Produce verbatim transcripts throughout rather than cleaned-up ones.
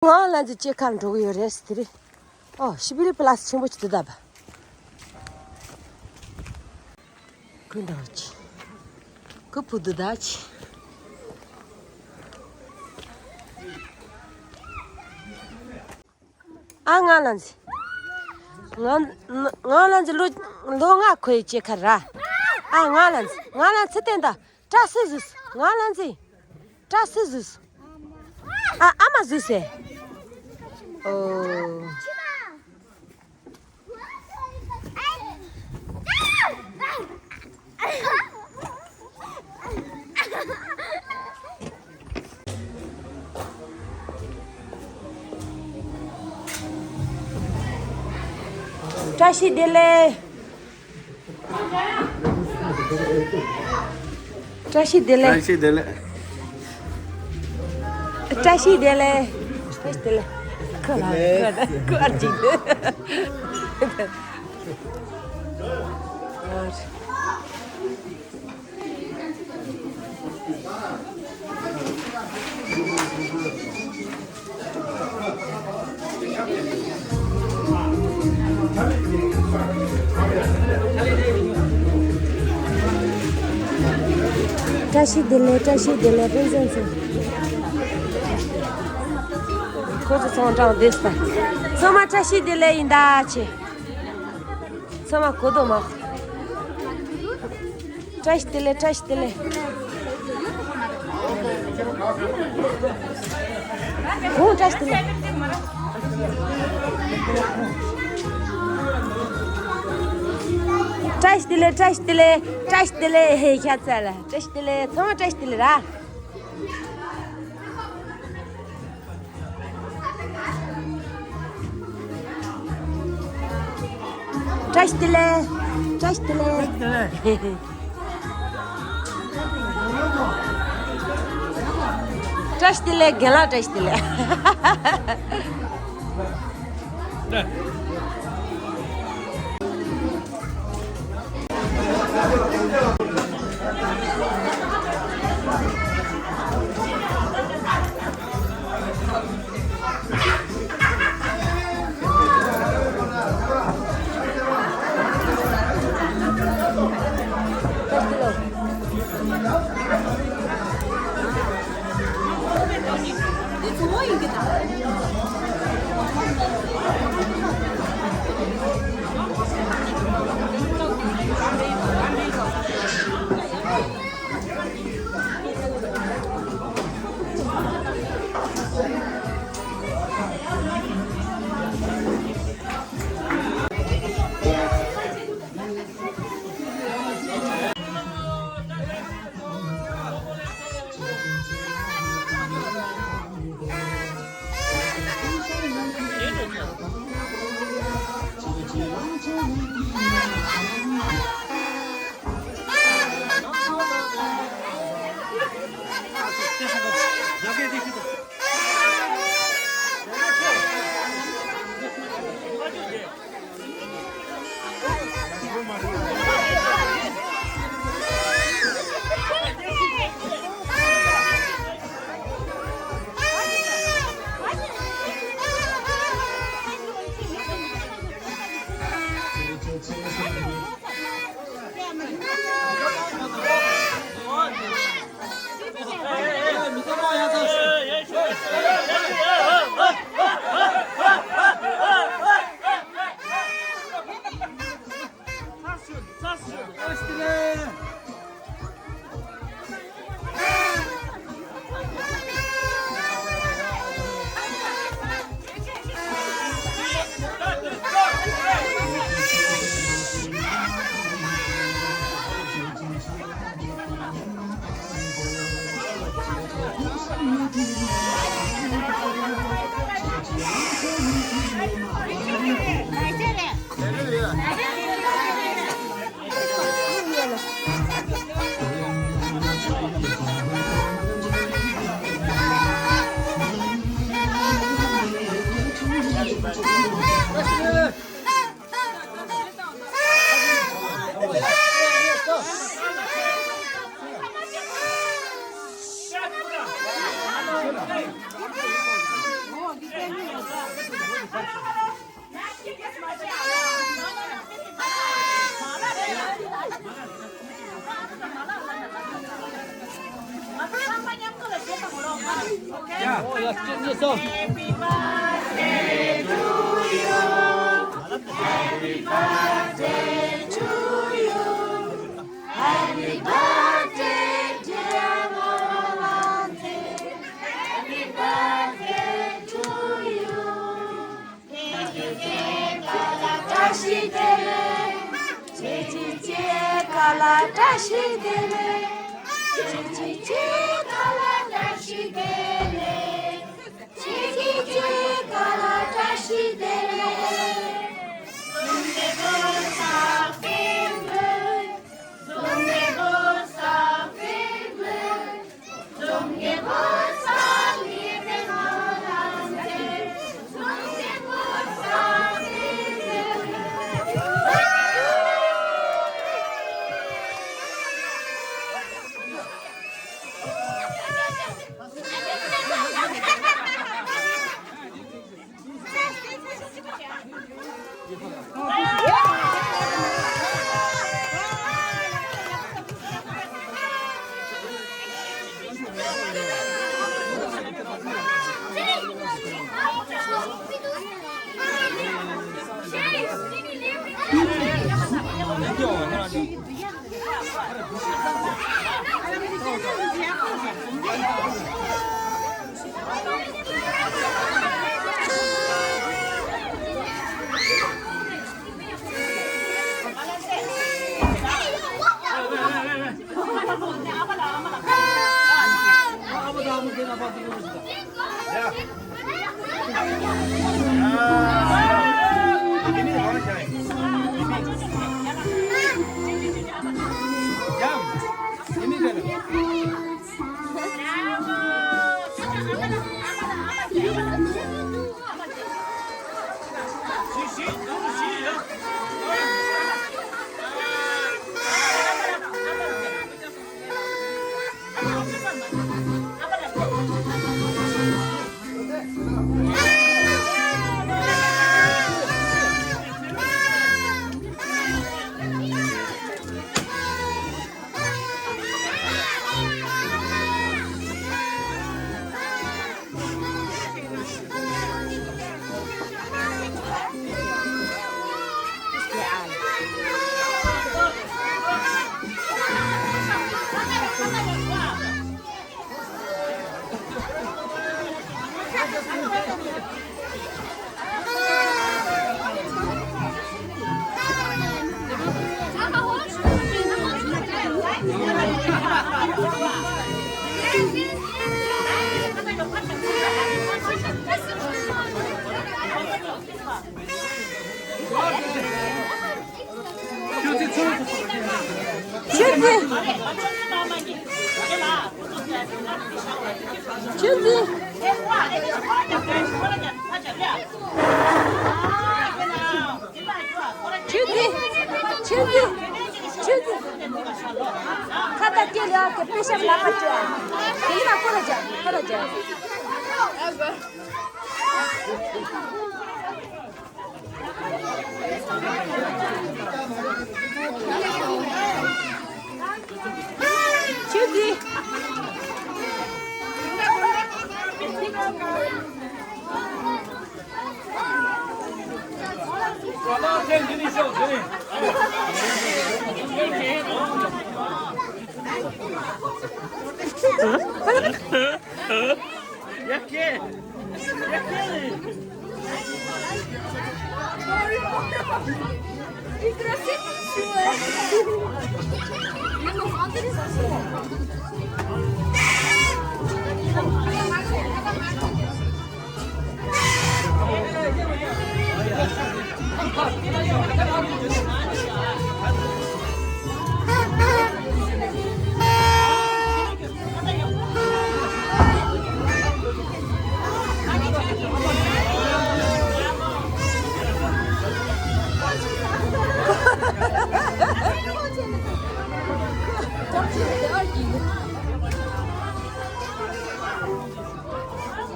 ང་ལ་འཛི་ཅེ་ཁར་འགྲོ་གི་ཡོད་རེད་ཟེར་དེ་རེད། ཨོ་ཤི་བི་ལི་པ་ལ་སི་ཆེན་པོ་ཅིག་ཏུ་བསྡད་པ། ཀུན་དང་ཅི། ཀུ་བུ་དུ་ད་ཅི། ཨ་ང་ལ་འཛི། ང་ང་ལ་འཛི་ལོ་ལོ་ལྔ་ཁོའི་ཅེ་ཁར་ར། ཨ་ང་ལ་འཛི་ང་ལ་འཛི་ཏན་ད། བཀྲ་ཤིས་བཟོས། ང་ལ་འཛི། བཀྲ་ཤིས་བཟོས། ཨ་ཨ་མ་བཟོས་སེ། ཨོ། བཀྲ་ཤིས་བདེ་ལེགས། བཀྲ་ཤིས་བདེ་ལེགས། བཀྲ་ཤིས་བདེ་ལེགས། བཀྲ་ཤིས་བདེ་ལེགས། བཀྲ་ཤིས་བདེ་ལེགས། ཁོ་ལ་ཁོ་ལ་ཁོ་ཨར་ཅིག་བཀྲ་ཤིས་བདེ་ལེགས། བཀྲ་ཤིས་བདེ་ལེགས། ཕུན་སུམ་ཚོགས། ཁོ་ཚོ་ཚོང་གྲོང་བསྡད་ས། ཚང་མ་བཀྲ་ཤིས་བདེ་ལེགས་ཡིན་ད་ཆེ། ཚང་མ་གོ་དོ་མ། བཀྲ་ཤིས་བདེ་ལེགས། བཀྲ་ཤིས་བདེ་ལེགས། ཨོ་བཀྲ་ཤིས་བདེ་ལེགས། བཀྲ་ཤིས་བདེ་ལེགས། བཀྲ་ཤིས་བདེ་ལེགས། བཀྲ་ཤིས་བདེ་ལེགས། ཧེ་ཤ་ཚ་ལ་བཀྲ་ཤིས་བདེ་ལེགས། ཚང་མ་བཀྲ་ཤིས་བདེ་ལེགས་ར། བཀྲ་ཤིས་བདེ་ལེགས། བཀྲ་ཤིས་བདེ་ལེགས། བཀྲ་ཤིས་བདེ་ལེགས། རྒན་ལགས་བཀྲ་ཤིས་བདེ་ལེགས། Happy birthday to you. Happy birthday to you. Happy birthday, dear Lorante. Happy birthday to you. ཁྱེད་ཀྱི་སྐྱེས་སྐར་ལ་བཀྲ་ཤིས་བདེ་ལེགས། ཁྱེད་ཀྱི་སྐྱེས་སྐར་ལ་བཀྲ་ཤིས་བདེ་ལེགས། ཁྱེད་ཀྱི་སྐྱེས་སྐར་ལ་བཀྲ་ཤིས་བདེ་ལེགས། ཁྱེད་ཀྱི་སྐྱེས་སྐར་ལ་བཀྲ་ཤིས་བདེ་ལེགས། Zum Geburtstag viel Glück, zum Geburtstag viel Glück, zum Geburtstag, liebe Rolande, zum Geburtstag viel Glück. ཆུ་འཛིན། ཆུ་འཛིན། ཆུ་འཛིན། ཆུ་འཛིན། ཆུ་འཛིན། ཁ་བཏགས་སྐྱེལ་ཡག་གི་པེ་ཤག་ལག་པ་སྤྲད། དེ་ཡིན་ན་ཁོ་ར་རྒྱག་ཁོ་ར་རྒྱག་ཆུ་འཛིན།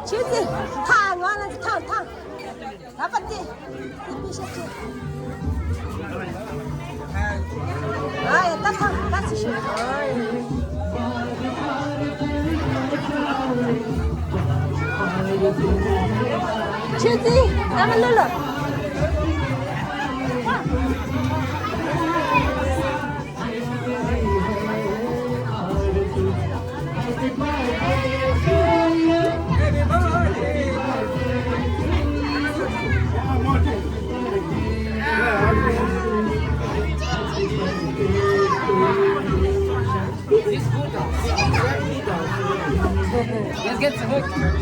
ཆུ་ཚོད་ཐག་ང་ལ་ཐག་ཐག་ད་པ་ཏི། ཏི་པི་ཤ་ཅི། ཨ་ཡ་ད་ཐང་ད་ཚི་ཤི། ཆུ་ཏི། ད་མ་ལོ་ལོ། Let's get to work.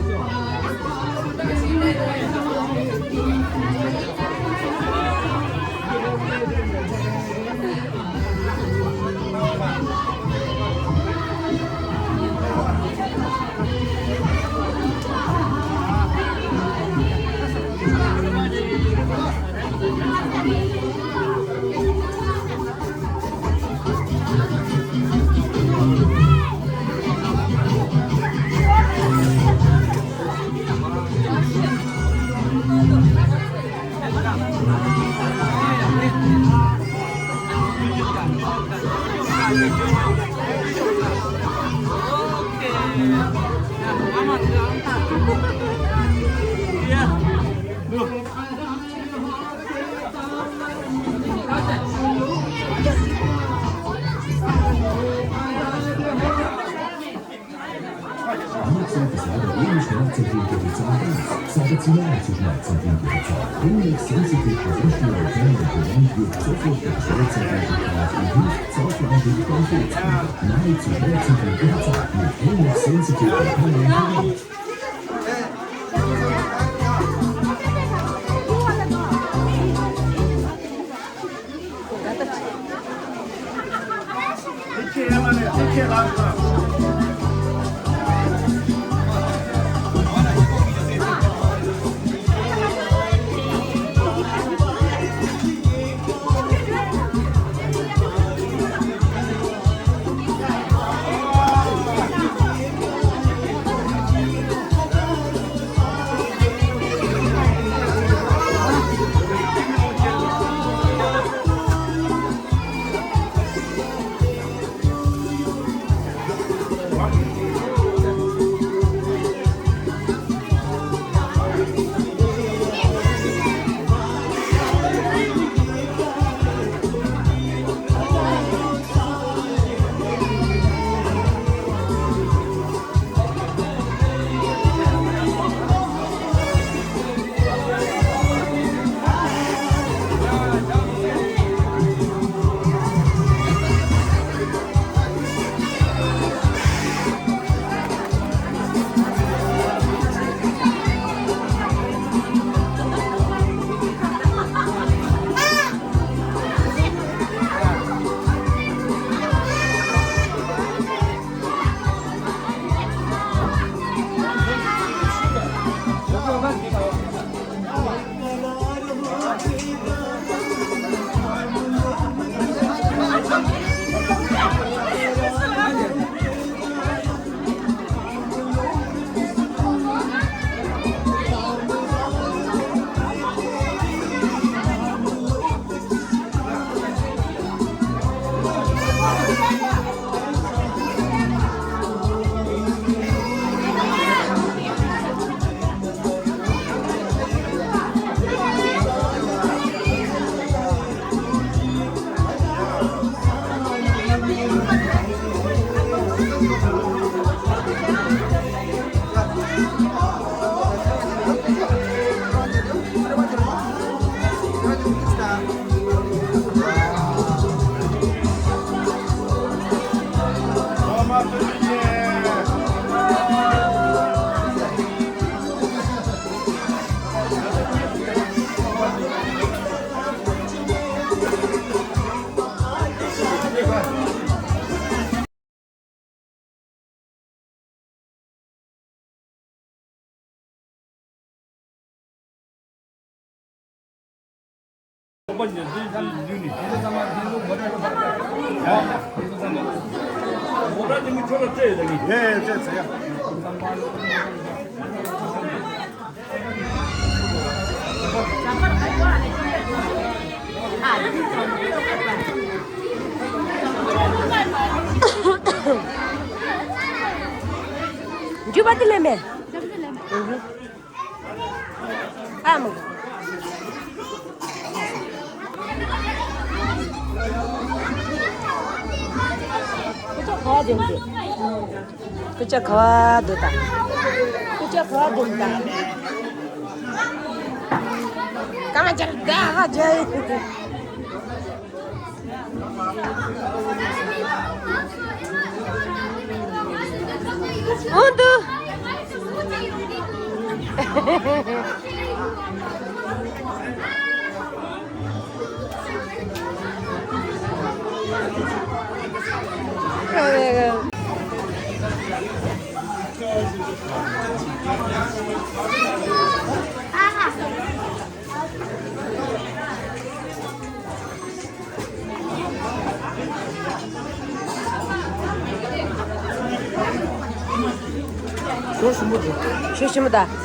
འཇུ་བ་དེ་ལས་མེད། ཨ་མ། སྐུ་ཅག་ག་བ་འདེམས་ཏེ། སྐུ་ཅག་ག་བ་འདུག་ད། སྐུ་ཅག་ག་བ་འདུག་ད། གང་ཅག་ག་བ་ཅག་འོ་འདུག་ཞོ་ཞིམ་པོ་འདུག་ཞོ་ཞིམ་པོ་ད།